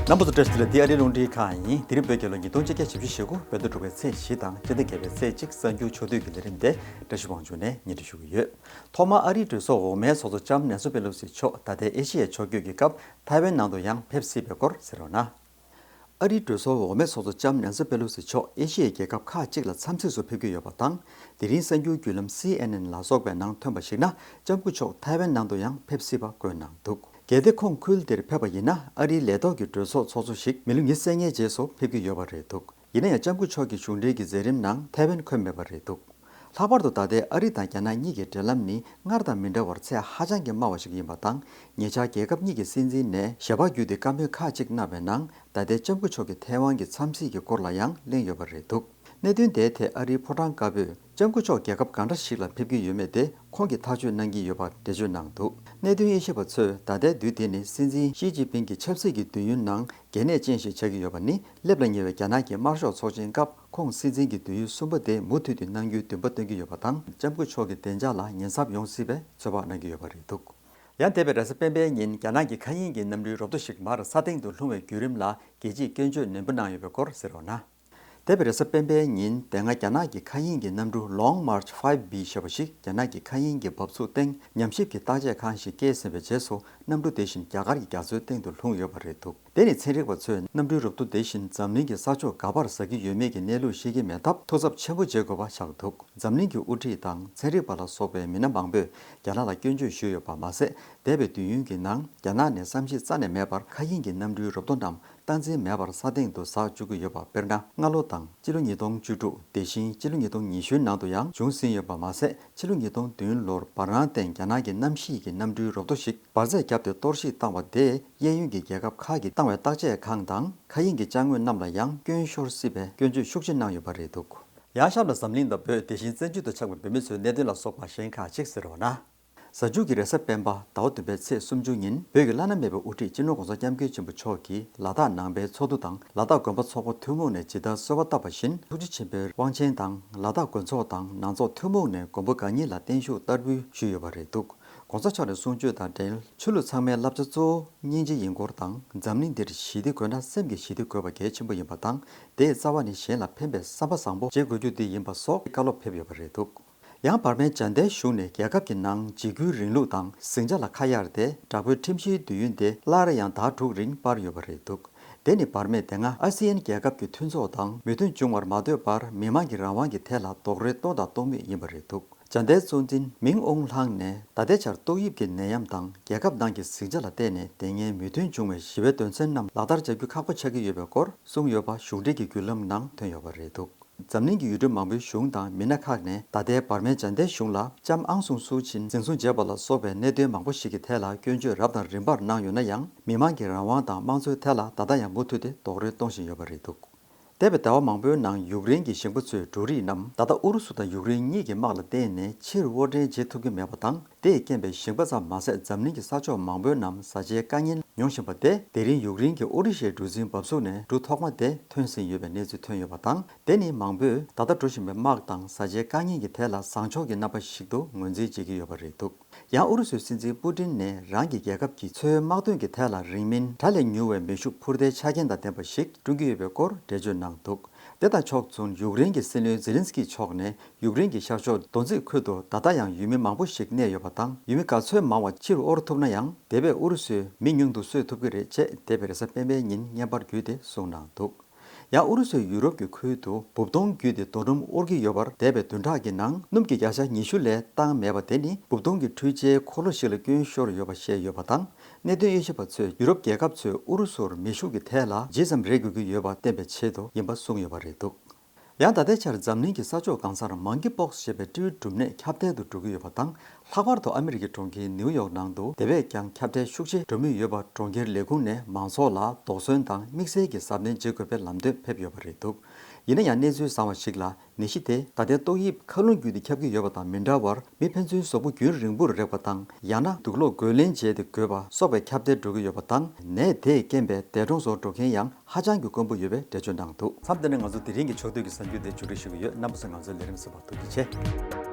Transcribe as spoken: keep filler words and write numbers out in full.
རྣམ་པ་ཚོ་བཀྲ་ཤིས་བདེ་ལེགས། འདི་ཨ་རིའི་རླུང་འཕྲིན་ཁང་ཡིན། དེ་རིང་བོད་རྒྱལ་ལོ་ཉིས་སྟོང་ཆིག་བརྒྱ་བཞི་བཅུ་ཞེ་དགུ། བོད་ཟླ་དྲུག་པའི་ཚེས་བཞི་དང་སྤྱི་ཟླ་བརྒྱད་པའི་ཚེས་གཅིག་གསར་འགྱུར་ཕྱོགས་བསྡུས་ཀྱི་ལས་རིམ་དེ་བཀྲ་ཤིས་དབང་ཕྱུག་ནས་སྙན་སྒྲོན་ཞུ་གི་ཡོད། ཐོག་མར་ཨ་རིའི་གྲོས་ཚོགས་འོག་མའི་ཚོགས་གཙོ་ལྕམ་ནན་སི་པེ་ལོ་སི་མཆོག་ད་ལྟའི་ཨེ་ཤི་ཡའི་ཕྱོགས་བསྐྱོད་ཀྱི་སྐབས་ཐའེ་ཝན་ནང་དུ་ཡང་ཕེབས་སྲིད་པའི་སྐོར་གསན་རོགས་གནང་། ཨ་རིའི་གྲོས་ཚོགས་འོག་མའི་ཚོགས་གཙོ་ལྕམ་ནན་སི་པེ་ལོ་སི་མཆོག་ཨེ་ཤི་ཡའི་རྒྱལ་ཁབ་ཁག་ཅིག་ལ་འཚམས་གཟིགས་སུ་ཕེབས་ཀྱི་ཡོད་པ་དང་། དེ་རིང་གསར་འགྱུར་བརྒྱུད་ལམ་སི་ཨེན་ཨེན་ལ་སོགས་པའི་ནང་ཐོན་པར་གཞིགས་ན། ལྕམ་སྐུ་མཆོག་ཐའེ་ཝན་ནང་དུ་ཡང་ཕེབས་སྲིད་པ་བཀོད་གནང་འདུག། གལ་ཏེ་ཁོང་ཁུལ་དེར་ཕེབས་པ་ཡིན་ན། ཨ་རིའི་ལས་ཐོག་གི་གྲོས་ཚོགས་ཚོགས་གཙོ་ཞིག་མི་ལོ་ཉི་ཤུ་རྩ་ལྔའི་རྗེས་སུ་ཕེབས་ཀྱི་ཡོད་པ་རེད་འདུག། ཡིན་ན་ཡང་། ལྕམ་སྐུ་མཆོག་གི་གཞུང་འབྲེལ་གྱི་མཛད་རིམ་ནང་ཐའེ་ཝན་འཁོད་མེད་པ་རེད་འདུག། ལྷག་པར་དུ་ད་ལྟའི་ཨ་རི་དང་རྒྱ་ནག་གཉིས་ཀྱི་འབྲེལ་ལམ་ནི་སྔར་དང་མི་འདྲ་བར་ཚད་ཧ་ཅང་གི་དམའ་བ་ཞིག་ཡིན་པ་དང་། ཉེ་ཆར་རྒྱལ་ཁབ་གཉིས་ཀྱི་སྲིད་འཛིན་ནས་ཞལ་པར་བརྒྱུད་དེ་བཀའ་མོལ་ཁག་ཅིག་གནང་བའི་ནང་། ད་ལྟའི་ལྕམ་སྐུ་མཆོག་གི་ཐའེ་ཝན་གྱི་འཚམས་གཟིགས་ཀྱི་སྐོར་ལ་ཡང་གླེང་ཡོད་པ་རེད་འདུག། གནད་དོན་དེའི་ཐད་ཨ་རིའི་ཕོ་བྲང་དཀར་པོས། ལྕམ་སྐུ་མཆོག་རྒྱལ་ཁབ་གང་འདྲ་ཞིག་ལ་ཕེབས་ཀྱི་ཡོད་མེད་དེ་ཁོང་གིས་ཐག་གཅོད་གནང་གི་ཡོད་པ་འགྲེལ་བརྗོད་གནང་འདུག། གནད་དོན་དབྱེ་ཞིབ་པ་ཚོས། ད་ལྟའི་དུས་དེ་ནི་སྲིད་འཛིན་ཞི་ཅིན་ཕིང་གི་ཆབ་སྲིད་ཀྱི་དུས་ཡུན་ནང་གལ་གནད་ཅན་ཞིག་ཆགས་ཀྱི་ཡོད་པ་ནི། སླེབས་ལ་ཉེ་བའི་རྒྱ་ནག་གི་དམར་ཤོག་ཚོགས་ཆེན་སྐབས་ཁོང་སྲིད་འཛིན་གྱི་དུས་ཡུན་གསུམ་པ་དེ་མུ་མཐུད་དུ་གནང་རྒྱུའི་འདུན་པ་བཏོན་གྱི་ཡོད་པ་དང་། ལྕམ་སྐུ་མཆོག་གི་བདེ་འཇགས་ལ་ཉེན་ཚབས་ཡོང་སྲིད་པའི་ཚོད་དཔག་གནང་གི་ཡོད་པ་རེད་འདུག། ཡང་འདས་པའི་རེས་གཟའ་སྤེན་པའི་ཉིན། རྒྱ་ནག་གི་མཁའ་དབྱིངས་ཀྱི་གནམ་གྲུའི་རོབ་ཏོ་ཞིག་མར་ས་སྟེང་དུ་ལྷུང་བའི་བརྒྱུད་རིམ་ལ་རྒྱལ་སྤྱིས་སྐྱོན་བརྗོད་ནན་པོ་གནང་ཡོད་པའི་སྐོར་གསན་རོགས་གནང་། འདས་པའི་རེས་གཟའ་སྤེན་པའི་ཉིན། དེ་སྔ་རྒྱ་ནག་གི་མཁའ་དབྱིངས་ཀྱི་གནམ་གྲུ་Long March five B ཞེས་པ་ཞིག་རྒྱ་ནག་གི་མཁའ་དབྱིངས་ཀྱི་འབབ་ཚུགས་སྟེང་ཉམས་ཞིབ་ཀྱི་བརྟག་དཔྱད་ཁང་ཞིག་བསྐྱལ་ཟིན་པའི་རྗེས་སུ། གནམ་གྲུ་དེ་བཞིན་རྒྱ་གར་གྱི་རྒྱ་མཚོའི་སྟེང་དུ་ལྷུང་ཡོད་པ་རེད་འདུག། དེ་ནི་ཚན་རིག་པ་ཚོས་གནམ་གྲུའི་རོབ་ཏོ་དེ་བཞིན་འཛམ་གླིང་གི་ས་ཕྱོགས་ག་པར་ཟ་གི་ཡོད་མེད་ཀྱི་གནས་ལུགས་ཤེས་ཀྱི་མེད་སྟབས། ཐུགས་འཚབ་ཆེན་པོ་བྱེད་དགོས་པ་ཆགས་འདུག། འཛམ་གླིང་གི་དབུ་ཁྲིད་དང་ཚན་རིག་པ་ལ་སོགས་པའི་མི་སྣ་མང་པོས་རྒྱ་ནག་ལ་སྐྱོན་བརྗོད་ཞུས་ཡོད་པ་མ་ཟད། འདས་པའི་དུས་ཡུན་གྱི་ནང་རྒྱ་ནག་ནས་བསམ་གཞིག་རྩ་ནས་མེད་པར་མཁའ་དབྱིངས་ཀྱི་གནམ་གྲུའི་རོབ་ཏོ་རྣམས་སྟངས་འཛིན་མེད་པར་ས་སྟེང་དུ་ཟག་བཅུག་གི་ཡོད་པ། དཔེར་ན། སྔ་ལོ་དང་། སྤྱི་ལོ་ཉིས་སྟོང་བཅུ་དྲུག། དེ་བཞིན་སྤྱི་ལོ་ཉིས་སྟོང་ཉི་ཤུའི་ནང་དུ་ཡང་བྱུང་ཟིན་ཡོད་པ་མ་ཟད། ཕྱི་ལོ་ཉིས་སྟོང་བདུན་ལོར་འབར་སྣང་ལྡན་རྒྱ་ནག་གི་གནམ་གཤིས་ཀྱི་གནམ་གྲུའི་རོབ་ཏོ་ཞིག་འབར་རྫས་བརྒྱབ་སྟེ་གཏོར་བཤིག་བཏང་བ་དེས། གཡས་གཡོན་གྱི་རྒྱལ་ཁབ་ཁག་གིས་བཏང་བའི་བརྟག་དཔྱད་ཁང་དང་མཁའ་དབྱིངས་ཀྱི་ཅ་དངོས་རྣམས་ལ་ཡང་སྐྱོན་ཤོར་སྲིད་པའི་སྐྱོན་བརྗོད་ཤུགས་ཆེ་གནང་ཡོད་པ་རེད་འདུག། ཡང་གཤམ་ལ་འཛམ་གླིང་དང་བོད། དེ་བཞིན་བཙན་བྱོལ་དུ་ཆགས་པའི་བོད་མི་ཚོའི་གནད་དོན་ལ་སོགས་པ་གཞན་ཁག་ཅིག་གསན་རོགས་གནང་། གཟའ་མཇུག་གི་རེས་གཟའ་སྤེན་པ་ཟླ་བ་བདུན་པའི་ཚེས་སུམ་ཅུ་ཉིན། བོད་ཀྱི་བླ་ན་མེད་པའི་དབུ་ཁྲིད་སྤྱི་ནོར་༸གོང་ས་༸སྐྱབས་མགོན་ཆེན་པོ་མཆོག་གིས་ལ་དྭགས་ནང་པའི་ཚོགས་འདུ་དང་། ལ་དྭགས་དགོན་པ་ཚོགས་པ་ཐུན་མོང་ནས་ཇི་ལྟར་གསོལ་བ་བཏབ་པ་བཞིན། ཐུགས་རྗེ་ཆེན་པོའི་དབང་ཆེན་དང་། ལ་དྭགས་དགོན་ཚོགས་དང་ནང་ཚོགས་ཐུན་མོང་ནས་མགོན་པོ་གང་ཉིད་ལ་བརྟན་བཞུགས་བསྟར་འབུལ་ཞུས་ཡོད་པ་རེད་འདུག། ༸གོང་ས་མཆོག་ནས་གསུང་ཆོས་དང་འབྲེལ། ཆོས་ལུགས་ཚང་མའི་བསླབ་བྱ་གཙོ་བོ་སྙིང་རྗེ་ཡིན་སྐོར་དང་། འཛམ་གླིང་འདིར་ཞི་བདེ་དགོས་ན། སེམས་ཀྱི་ཞི་བདེ་དགོས་པ་གལ་ཆེན་པོ་ཡིན་པ་དང་། དེའི་རྩ་བ་ནི་གཞན་ལ་ཕན་པའི་བསམ་པ་བཟང་པོ་བྱེད་དགོས་རྒྱུ་དེ་ཡིན་པ་སོགས་བཀའ་སློབ་ཕེབས་ཡོད་པ་རེད་འདུག། ཡང་། འབར་མའི་འཇར་མདའི་གཞུང་ནས་རྒྱལ་ཁབ་ཀྱི་ནང་འཇིགས་སྐུལ་རིང་ལུགས་དང་ཟིང་ཆ་ལ་ཁ་གཡར་ཏེ། དྲག་པོའི་ཁྲིམས་གཞིའི་དུས་ཡུན་དེ་སླར་ཡང་ཟླ་དྲུག་རིང་སྤར་ཡོད་པ་རེད་འདུག། དེ་ནི་འབར་མས་དེ་སྔ་ཨ་སི་ཡན་རྒྱལ་ཁབ་ཀྱི་མཐུན་ཚོགས་དང་མོས་མཐུན་བྱུང་བར་མ་ལྟོས་པར། མི་མང་གི་རང་དབང་གི་ཐད་ལ་རྡོག་རོལ་གཏོང་དང་གཏོང་མུས་ཡིན་པ་རེད་འདུག། འཇར་མདའི་གཙོ་འཛིན་མིང་ཨུང་ལྷང་ནས། ད་ལྟའི་ཆར་ཏོག་དབྱིབས་ཀྱི་ནད་ཡམས་དང་རྒྱལ་ཁབ་ནང་གི་ཟིང་ཆ་ལ་བརྟེན་ནས། དེ་སྔའི་མོས་མཐུན་བྱུང་བའི་ཞི་བའི་དོན་ཚན་རྣམས་ལག་བསྟར་བྱ་རྒྱུ་ཁག་པོ་ཆགས་ཀྱི་ཡོད་པའི་སྐོར་གསུངས་ཡོད་པ་གཞུང་འབྲེལ་གྱི་བརྒྱུད་ལམ་ནང་ཐོན་ཡོད་པ་རེད་འདུག། འཛམ་གླིང་གི་ཡུལ་གྲུ་མང་པོའི་གཞུང་དང་མི་སྣ་ཁག་ནས། ད་ལྟའི་འབར་མའི་འཇར་མདའི་གཞུང་ལ་ལྕམ་ཨང་སུང་སུའུ་ཆིན་འཛིན་བཟུང་བྱས་པ་ལ་སོགས་པའི་གནད་དོན་མང་པོ་ཞིག་གི་ཐད་ལ་སྐྱོན་བརྗོད་རབ་དང་རིམ་པར་གནང་ཡོད་ན་ཡང་། མི་མང་གི་རང་དབང་དང་དམངས་གཙོའི་ཐད་ལ་ད་ལྟ་ཡང་མུ་མཐུད་དེ་རྡོག་རོལ་གཏོང་བཞིན་ཡོད་པ་རེད་འདུག། འདས་པའི་ཟླ་བ་མང་པོའི་ནང་ཡུཀ་རེན་གྱི་ཞིང་པ་ཚོས་འབྲུ་རིགས་རྣམས་ད་ལྟ་ཨུ་རུ་སུ་དང་ཡུཀ་རེན་གཉིས་ཀྱི་དམག་ལ་བརྟེན་ནས་ཕྱིར་དབོར་འདྲེན་བྱེད་ཐུབ་ཀྱི་མེད་པ་དང་། དེས་རྐྱེན་པས་ཞིང་པ་ཙམ་མ་ཟད། འཛམ་གླིང་གི་ས་ཕྱོགས་མང་པོའི་ནང་བཟའ་བཅའི་དཀའ་ངལ་མྱོང་བཞིན་པ་དེ། དེ་རིང་ཡུཀ་རེན་གྱི་ཨུ་རུ་ཤའི་གྲུ་གཟིངས་འབབ་ཚུགས་ནས་འབྲུ་ཐོག་མ་དེ་ཐོན་ཟིན་ཡོད་པའི་གནས་ཚུལ་ཐོན་ཡོད་པ་དང་། དེ་ནི་མང་པོས་ད་ལྟ་འགྲོ་བཞིན་པའི་དམག་དང་བཟའ་བཅའི་དཀའ་ངལ་གྱི་ཐད་ལ་བཟང་ཕྱོགས་ཀྱི་རྣམ་པ་ཞིག་ཏུ་ངོས་འཛིན་བྱེད་ཀྱི་ཡོད་པ་རེད་འདུག། ཡང་ཨུ་རུ་སུའི་སྲིད་འཛིན་པུ་ཏིན་ནས་རང་གི་རྒྱལ་ཁབ་ཀྱིས་མཚོའི་དམག་དོན་གྱི་ཐད་ལ་རིང་མིན་གྲལ་ལས་ཉུང་བའི་མེ་ཤུགས་འཕུར་མདའི་ཆ་རྐྱེན་དང་ལྡན་པ་ཞིག་བསྐྲུན་གྱི་ཡོད་པའི་སྐོར་འགྲེལ་བརྗོད་གནང་འདུག། དེ་དང་ཕྱོགས་མཚུངས། ཡུཀ་རེན་གྱི་སྲིད་བློན་ཛེ་ལིན་སི་ཀི་མཆོག་ནས། ཡུཀ་རེན་གྱི་ཤར་ཕྱོགས་རྡོ་འཛེག་ཁུལ་དུ་ད་ལྟ་ཡང་ཡུལ་མི་མང་པོ་ཞིག་གནས་ཡོད་པ་དང་། ཡུལ་མི་ག་ཚོད་མང་བ་ཕྱིར་དབོར་ཐུབ་ན་ཡང་། དེ་བས་ཨུ་རུ་སུས་མི་ཉུང་དུ་གསོད་ཐུབ་ཀྱི་རེད་ཅེས། འདས་པའི་རེས་གཟའ་སྤེན་པའི་ཉིན་བརྙན་པར་བརྒྱུད་དེ་གསུངས་གནང་འདུག། ཡང་ཨུ་རུ་སུས་ཡུ་རོབ་ཀྱི་ཁུལ་དུ་འབུབ་སྡོང་བརྒྱུད་དེ་རྡོ་སྣུམ་དབོར་གྱི་ཡོད་པར། འདས་པའི་བདུན་ཕྲག་གི་ནང་སྣུམ་གྱི་བརྒྱ་ཆ་ཉི་ཤུ་ལས་བཏང་མེད་པ་དེ་ནི། འབུབ་སྡོང་གི་འཕྲུལ་ཆས་འཁོར་ལོ་ཞིག་ལ་སྐྱོན་ཤོར་ཡོད་པ་བཤད་ཡོད་པ་དང་། གནད་དོན་དབྱེ་ཞིབ་པ་ཚོས་ཡུ་རོབ་རྒྱལ་ཁབ་ཚོས་ཨུ་རུ་སུར་མེ་ཤུགས་ཀྱི་ཐད་ལ་ཇི་ཙམ་རེ་དགོས་ཀྱི་ཡོད་པ་བསྟན་པའི་ཆེད་དུ་ཡིན་པ་གསུངས་ཡོད་པ་རེད་འདུག། ཡང་ད་ལྟའི་ཆར་འཛམ་གླིང་གི་ས་ཕྱོགས་གང་སར་མང་ཀི་པོག་སི་ཞེས་པའི་སྤྲེའུའི་འབྲུམ་ནད་ཁྱབ་གདལ་དུ་འགྲོ་གི་ཡོད་པ་དང་། ལྷག་པར་དུ་ཨ་མི་རི་ཀའི་གྲོང་ཁྱེར་ནིའུ་ཡོག་ནང་དུ་དེ་བས་ཀྱང་ཁྱབ་གདལ་ཤུགས་ཆེ་འགྲོ་མུས་ཡོད་པ་གྲོང་ཁྱེར་ལས་ཁུངས་ནས་མང་ཚོགས་ལ་དོགས་ཟོན་དང་དམིགས་བསལ་གྱི་གཟབ་ནན་བྱེད་དགོས་པའི་ལམ་སྟོན་ཕེབས་ཡོད་པ་རེད་འདུག། ཡིན་ན་ཡང་། གནས་ཚུལ་བཟང་བ་ཞིག་ལ། ནད་གཞི་དེ་ད་ལྟའི་ཏོག་དབྱིབས་མཁའ་རླུང་བརྒྱུད་དེ་ཁྱབ་ཀྱི་ཡོད་པ་དང་མི་འདྲ་བར། མི་ཕན་ཚུན་གཟུགས་པོ་རྒྱུན་རིང་པོར་རེག་པ་དང་། ཡང་ན་དུག་སློག་རྒོལ་ལན་བྱས་ཏེ་འགོས་པ་སོགས་པའི་ཁྱབ་གདལ་འགྲོ་གི་ཡོད་པ་དང་། ནད་དེས་རྐྱེན་པས་འདས་གྲོངས་སུ་འགྲོ་མཁན་ཡང་ཧ་ཅང་གི་དཀོན་པོ་ཡོད་པའི་འགྲེལ་བརྗོད་གནང་འདུག། མཚམས་འདི་ནས་ང་ཚོ་དེ་རིང་གི་ཕྱོགས་བསྡུས་ཀྱི་གསར་འགྱུར་དེ་མཇུག་སྒྲིལ་ཞུ་གི་ཡོད། རྣམ་པ་ཚོས་ང་ཚོའི་ལས་རིམ་གསན་པར་ཐུགས་རྗེ་ཆེ།